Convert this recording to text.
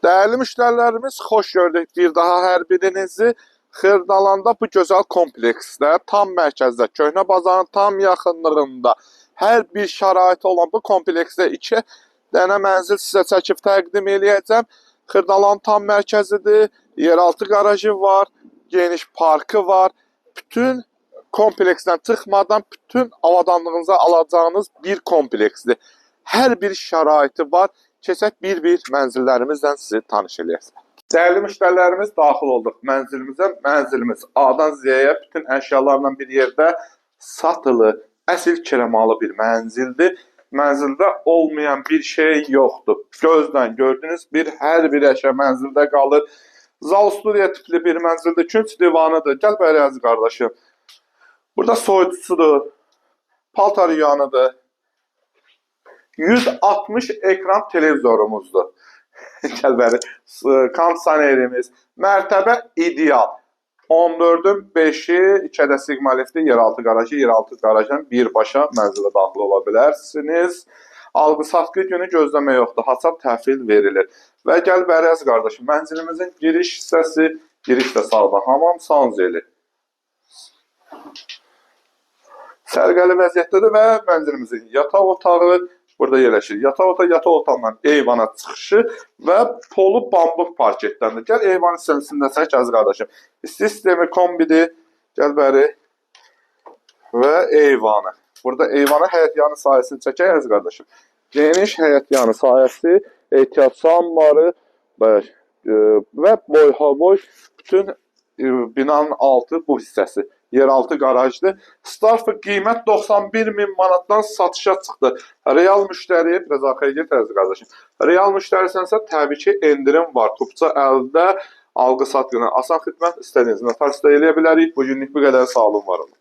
Dəyərli müştərilərimiz, xoş gördük bir daha hər birinizi. Xırdalanda bu gözəl kompleksdə, tam mərkəzdə, Köhnə bazarın tam yaxınlığında hər bir şəraiti olan bu kompleksdə 2 dənə mənzil sizə çəkib təqdim eləyəcəm. Xırdalan tam mərkəzidir, yeraltı qarajı var, geniş parkı var. Bütün kompleksdən çıxmadan bütün avadanlığınıza alacağınız bir kompleksdir. Hər bir şəraiti var. Keçək bir-bir mənzillərimizlə sizi tanış eləyək. Dəyərli müştərilərimiz, daxil olduq mənzilimizə. Mənzilimiz A-dan Z-yə bütün əşyalarla bir yerdə satılır. Əsl kiramalı bir mənzildir. Mənzildə olmayan bir şey yoxdur. Gözdən gördüyünüz bir hər bir əşya mənzildə qalır. Zal studiya tipli bir mənzildir. Künc divanıdır. Gəl bəri əziz qardaşım. Burada soyuducudur. Paltar yuyanıdır. 160 ekran televizorumuzdur. Gəl bəri. Kondisionerimiz. Mərtəbə ideal. 14-ün 5-i 2 ədəd Sigma lifti, yeraltı qarajı, yeraltı qarajdan birbaşa mənzilə daxil ola bilərsiniz. Alqı-satqı günü gözləmə yoxdur. Hasab təhvil verilir. Və gəl bəri əziz qardaşım, mənzilimizin giriş hissəsi, girişdə sağda hamam sanzeli. Sərqəli vəziyyətdədir və mənzilimizin yataq otağı burada yerləşir. Yataq otağı, yataq otağından eyvana çıxışı və polu bambuq parketdəndir. Gəl eyvan hissəsində çək əziz qardaşım. İsti sistemi kombidir. Gəl bəri və eyvanı. Burada eyvana həyət yanı sahəsini çəkək əziz qardaşım. Geniş həyət yanı sahəsi, ehtiyat anbarı və boyha-boy bütün binanın altı bu hissəsi. Yeraltı qarajdır. Starfı qiymət 91 min manatdan satışa çıxdı. Real müştəri, biraz arxaya get əziz qardaşım. Real müştərisənsə təbii ki endirim var. Kupça əldə, alqı satqını asan xidmət, istədiyiniz notariusda eləyə bilərik. Bugünlük bu qədər, sağ olun, var olun.